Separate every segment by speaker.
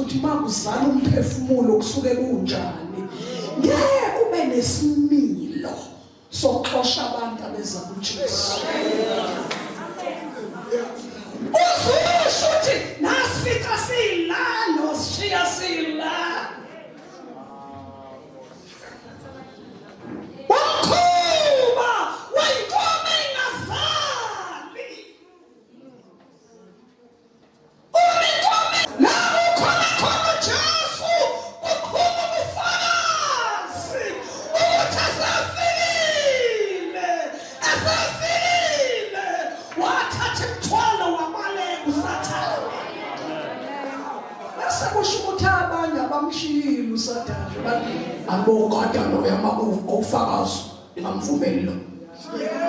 Speaker 1: ukuthi makuzala umphefumulo kusuke kunjani. Ngeke ube nesimilo sokuxosha abantu abeza kuJesu. Uzusho ukuthi nasifica sila nosishiya sila. Umkhuba wayinkomo engazali. Lapho khona khona uJesu kuqhuma ubufakazi ukuthi esefikile, esefikile wathatha imithwalo wabaleka uSathane. Bese kusho ukuthi abanye abamshiyile uSathane bathi abokada loya makufakazi ningamvumeli lo.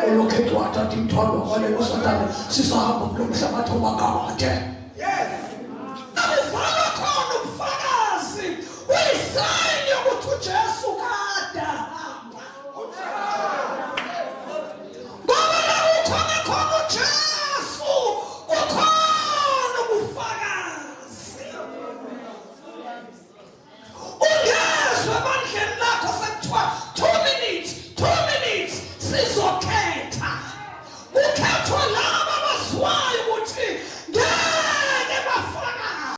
Speaker 1: Olokhetho wathatha imithwalo wabaleka uSathane sisahamba kulo mhlabathi omakade.
Speaker 2: Yes.
Speaker 1: Akuvalwa khona ubufakazi kuyisayini yokuthi uJesu kade ahamba. Ngoba la ukhona khona